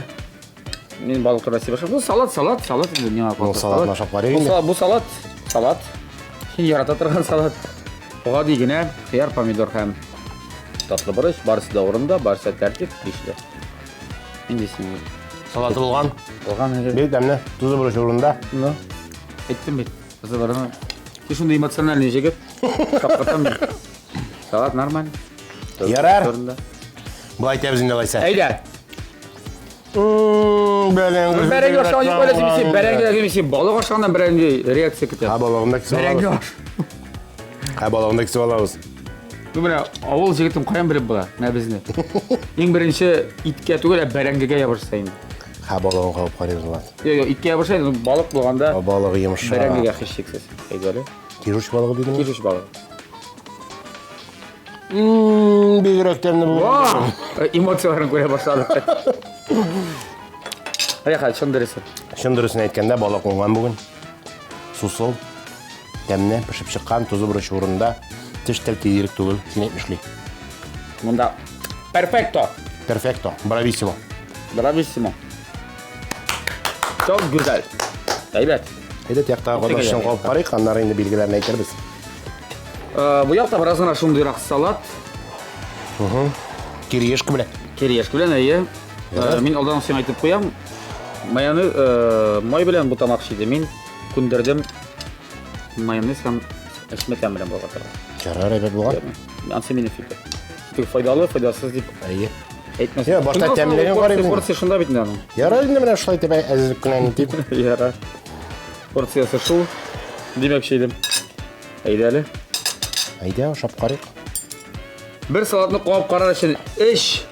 Мин балык турында сөйләшәм. Бу салат, салат, салат инде миңа Ну, салатны ашап карыйк Бу инде. салат, бу салат, салат. Син ярата торган салат. Гади генә кыяр, помидор һәм татлы борыч, барысы да урында, барысы да тәртип, бишле. Инде син Салаты булган. булган инде. Бик тәмле. Тузы борыч урында. Ну, әйттем бит. Тузы борычны. Син шундый эмоциональный җегет. Шаккатам мин. Салат нормально. Тузы Ярар. урында. Болай итәбез инде алайса. Әйдә. Бәрәңге. Бәрәңге ашаган юк әле син бәрәңге димисең, балык ашаганнан бәрәңге реакция көтәм. Ә балыгын да кисеп Бәрәңге алабыз. аш. Ә балыгын да кисеп алабыз. Ну менә авыл җегетен каян белеп була, менә безне. Иң беренче иткә түгел, ә бәрәңгегә ябышса инде. Ха балыгын кабып карыйбыз Булат. Юк, юк, иткә ябыша инде, балык булганда Ә балыгы йомшак. бәрәңгегә һичшиксез. Әйдә әле. Кижуч балыгы дидеңме? Кижуч балыгы. Бигрәк тәмле булган. Эмоцияләрен күрә башладык. Әйе, хәл, чын дөресе. Чын дөресен әйткәндә, балык уңган бүген. Сусыл, тәмле, пешеп чыккан, тузы борычы урында. Теш тел тидерек түгел, син әйтмешли. Монда перфекто. Перфекто, брависсимо. Брависсимо. Çok güzel. Әйбәт. Әйдә, тияктагы катнашчыны кабып карыйк, аннары инде билгеләрен әйтербез. Бу якта бераз гына шундыйрак салат. Кириешка белән. Кириешка белән, әйе. Мин алдан сиңа әйтеп куям. Майонез, май белән бутамакчы иде. Мин күндердем майонез һәм әчмәтән белән болгатырга. Ярар, әйбәт булган. Ансы минем фикер. Тик файдалы, файдасыз дип Әйе. әйтмәсен. Я, башта тәмлеген карыйбыз. Порция шунда бит инде аның. Ярар инде менә шулай итеп әзерлек кенә ни дип. Ярар. Порциясы шул. Димәкче идем. Әйдә әле. Әйдә, ашап карыйк. Бер салатны куап карар өчен өч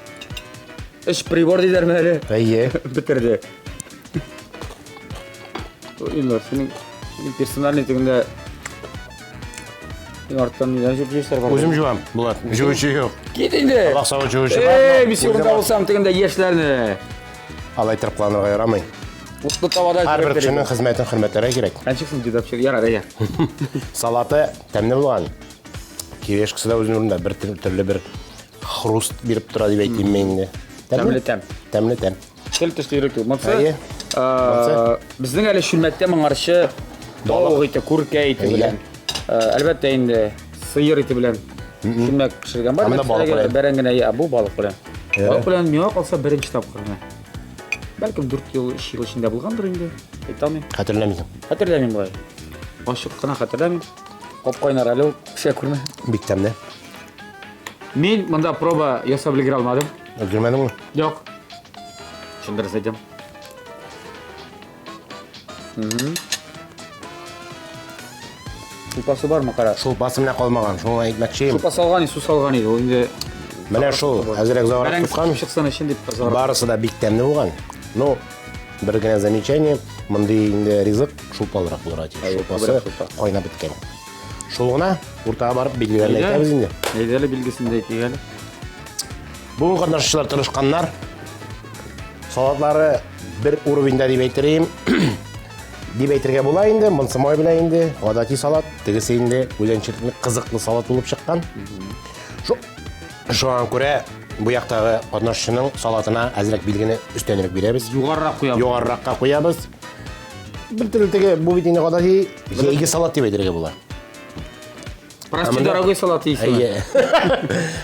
өч прибор диләрме әле? Әйе. Бетерде. Илнур, синең синең персональный тегендә син арттан нидән җуып җыйсар бар? Үзем жуам, Булат. Жуучы юк. Кит инде. Табак савыт жуучы бар. Эй, мин син урында булсам, тегендә яшьләрне. Алай торып кыланырга ярамый. Утлы табада Һәрбер кешенең хезмәтен хөрмәтләргә кирәк. Ничек соң дедовщик? Ярар, әйе. Салаты тәмле булган. Кирешкасы да үзенең урында бер төрле бер хруст биреп тора дип әйтим мин инде. Тәмле тәм. Тәмле тәм. Тел төсле йөрәк түгел. Монсы, Әйе. Безнең әле чүлмәктә моңарчы тавык ите, күркә ите белән. Әлбәттә инде сыер ите белән чүлмәк пешергән бар. Ә монда балык белән. Бәрәңгене, ә бу балык белән. Балык белән миңа калса беренче тапкыр гына. Бәлкем 4 ел, 3 ел эчендә булгандыр инде. Әйтә алмыйм. Хәтерләмисең. Хәтерләмим болай. Ачык кына хәтерләмим. Кап-кайнар әле ул, пешә күрмә. Бик тәмле. Мин монда проба ясап өлгерә алмадым. Өлгермәдеңме? Юк. Чын дөрес әйтәм. Шулпасы бармы, кара? Шулпасы менә калмаган, шуңа әйтмәкче идем. Шулпа салган, су салган иде. Ул инде Менә шул, әзрәк озаграк бәрәңге тоткан. чыксын өчен дип озаграк. Барысы да бик тәмле булган. Ну, бер генә замечание, мондый инде ризык шулпалырак булырга тиеш. Әйе, Шулпасы күбрәк шулпа. кайнап беткән. Шул гына уртага барып билгеләрен әйтәбез инде. Әйдә әле билгесен дә әйтик әле. Бүген катнашучылар тырышканнар. Салатлары бер уровеньда дип әйтер идем. Дип әйтергә була инде, монсы май белән инде, гадәти салат, тегесе инде үзенчәлекле кызыклы салат булып чыккан. Шуңа күрә бу яктагы катнашучының салатына әзрәк билгене өстәнрәк бирәбез. Югарырак куябыз. Югарыракка куябыз. Бер төрле теге бу бит инде гадәти җәйге салат дип әйтергә була. Прости, дорогой салат дейсің. Әйе.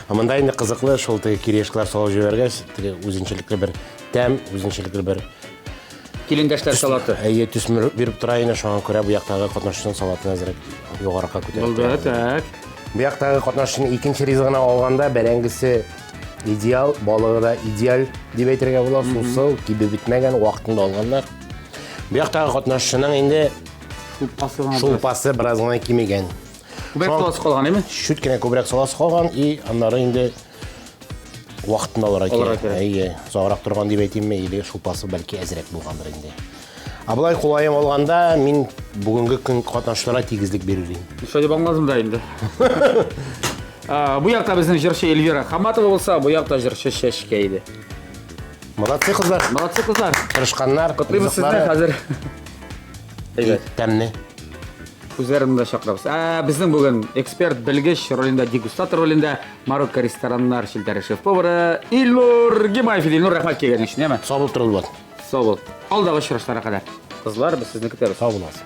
Ә монда инде кызыклы шул теге кириешкалар салып җибәргәч, теге үзенчәлекле бер тәм, үзенчәлекле бер Килендәшләр салаты. Әйе, төсмер биреп тора инде, шуңа күрә бу яктагы катнашучының салатын әзрәк югарыракка күтәреп. Булды, так. Бу яктагы катнашучының икенче ризыгына алганда бәрәңгесе идеал, балыгы да идеаль дип әйтергә була, сусыл, кибеп бетмәгән, вакытында алганнар. Бу яктагы катнашучының инде Шулпасы гына. шулпасы бераз гына кимегән. Күбрәк саласы калган, әйме? Чүт кенә күбрәк саласы калган и аннары инде вакытында алырга Алырга кирәк. кирәк. Әйе, озаграк торган дип әйтимме, или шулпасы бәлки әзрәк булгандыр инде. Ә болай кулаем алганда, мин бүгенге көн катнашучыларга тигезлек бирер идем. Шулай дип аңладым да инде. Бу якта безнең җырчы Эльвира Хаматова булса, бу якта җырчы Чәчкә иде. Молодцы кызлар. Молодцы кызлар. Тырышканнар. Котлыйбыз сезне хәзер. Әйбәт. Тәмле. Үзләрен дә чакырабыз. Ә безнең бүген эксперт, белгеч ролендә, дегустатор ролендә Марокко рестораннар челтәре шеф-повары Илнур Гимаев иде. Илнур, рәхмәт килгәнең өчен, яме? Сау бул, Булат. Сау бул. Алдагы очрашларга кадәр. Кызлар, без сезне көтәбез. Сау буласыз.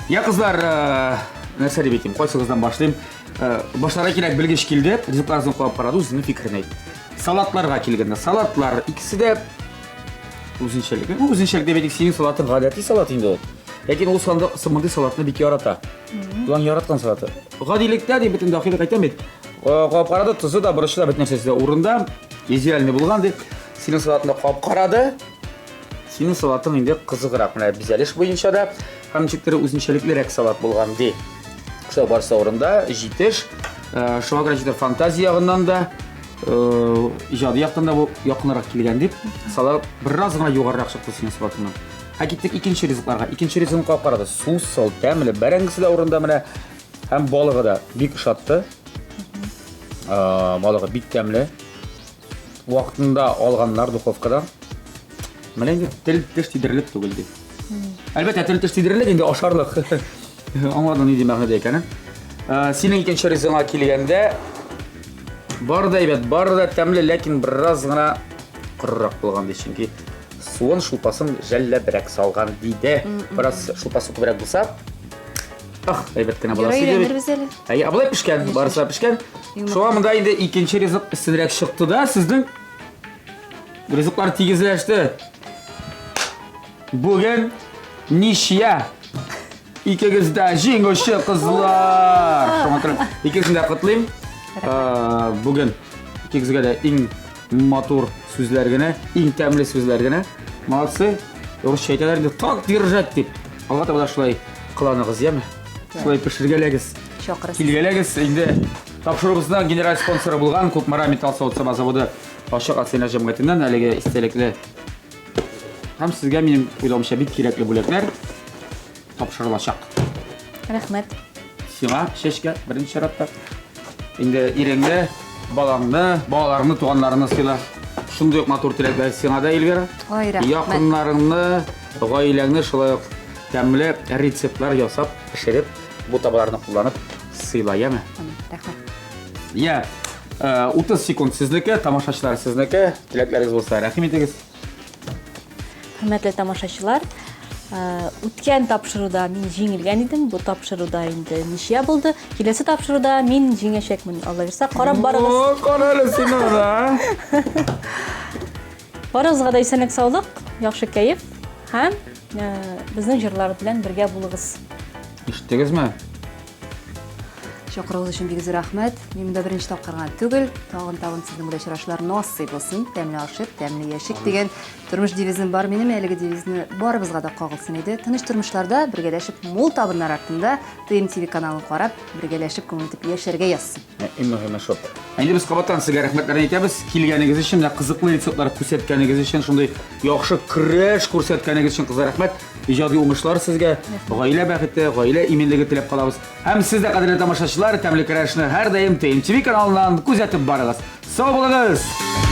Я, кызлар, э, нәрсә дип әйтим, кайсыгыздан башлыйм? Э, башларга кирәк, белгеч килде, ризыкларыгызны кабап карады, үзенең фикерен әйтте. Салатларга килгәндә, салатлар икесе дә үзенчәлекле. Ну, үзенчәлек дип әйтик, синең салатың гадәти салат инде ул. Ләкин ул санда мондый салатны бик ярата. Ул аның яраткан салаты. Гадилектә дип бөтен дәхилек әйтәм бит. Кабап карады, тозы да, борычы да, бөтен нәрсәсе дә урында. Идеальный булган дип. Синең салатны кабап карады. Синең салатың инде кызыграк. Менә бизәлеш буенча да һәм ничектер үзенчәлеклерәк салат булган ди. Шулай барысы урында, җитеш. Шуңа күрә ничектер фантазия ягыннан да, иҗади яктан да бу якынрак килгән дип, салат бераз гына югарырак чыкты синең салатыңнан. Ә киттек икенче ризыкларга. Икенче ризыгын кабап карады. Сусыл, тәмле, бәрәңгесе дә урында менә. Һәм балыгы да бик ошатты. Балыгы бик тәмле. Вакытында алганнар духовкадан. Менә инде тел теш тидерелеп түгел ди. Әлбәттә, тел теш тидерелеп инде ашарлык. Аңладың нинди мәгънәдә икәнен. Синең икенче ризыгыңа килгәндә бар да әйбәт, бар да тәмле, ләкин бераз гына корырак булган ди, чөнки суын, шулпасын жәлләбрәк салган диде. Бераз шулпасы күбрәк булса, Ах, әйбәт кенә була. Ярый өйрәнербез әле. Әйе, ә болай пешкән, барысы да пешкән. Шуңа монда инде икенче ризык өстенрәк чыкты да, сезнең ризыклар тигезләште. Бүген ничья. Икегез дә җиңүче кызлар. Шуңа күрә икегезне дә котлыйм. Бүген икегезгә дә иң матур сүзләр генә, иң тәмле сүзләр генә. Молодцы. Русча әйтәләр инде, так держать дип. Алга таба да шулай кыланыгыз, яме? Шулай пешергәләгез. Чакырасыз. Килгәләгез. Инде тапшыруыбызның генераль спонсоры булган Кукмара металл савыт-саба заводы ачык акционер җәмгыятеннән әлеге истәлекле һәм сезгә минем уйлавымча бик кирәкле бүләкләр тапшырылачак. Рәхмәт. Сиңа, Чәчкә, беренче чиратта. Инде иреңне, балаңны, балаларыңны, туганнарыңны сыйла. Шундый ук матур теләкләр сиңа да, Эльвира. Ой, рәхмәт. Якыннарыңны, гаиләңне шулай ук тәмле рецептлар ясап, пешереп, бу табаларны кулланып сыйла, яме? Рәхмәт. Я, 30 секунд сезнеке, тамашачылар сезнеке. Теләкләрегез булса, рәхим итегез. Хөрмәтле тамашачылар, үткән тапшыруда мин җиңелгән идем, бу тапшыруда инде ничья булды. Киләсе тапшыруда мин җиңәчәкмен, Алла бирсә, карап барыгыз. О, кара әле син аны, Барыгызга да исәнлек, саулык, яхшы кәеф һәм безнең җырлар белән бергә булыгыз. Ишеттегезме? Чакыруыгыз өчен бик зур рәхмәт. Мин монда беренче тапкыр гына түгел. Тагын-тагын сезнең белән очрашулар насыйп булсын. Тәмле ашыйк, тәмле яшик дигән тормыш девизым бар минем. Әлеге девизны барыбызга да кагылсын иде. Тыныч тормышларда бергәләшеп мул табыннар артында ТМТV каналын карап, бергәләшеп күңел итеп яшәргә язсын. Иң мөһиме шул. Инде без кабаттан сезгә рәхмәтләрне әйтәбез. Килгәнегез өчен, менә кызыклы рецептлар күрсәткәнегез өчен, шундый яхшы көрәш күрсәткәнегез өчен кызлар рәхмәт. Иҗади уңышлар сезгә, гаилә бәхете, гаилә иминлеге теләп калабыз. Һәм сез дә, кадерле тамашачылар, тәмле көрәшне һәрдаим ТМТV каналыннан күзәтеп барыгыз. Сау булыгыз!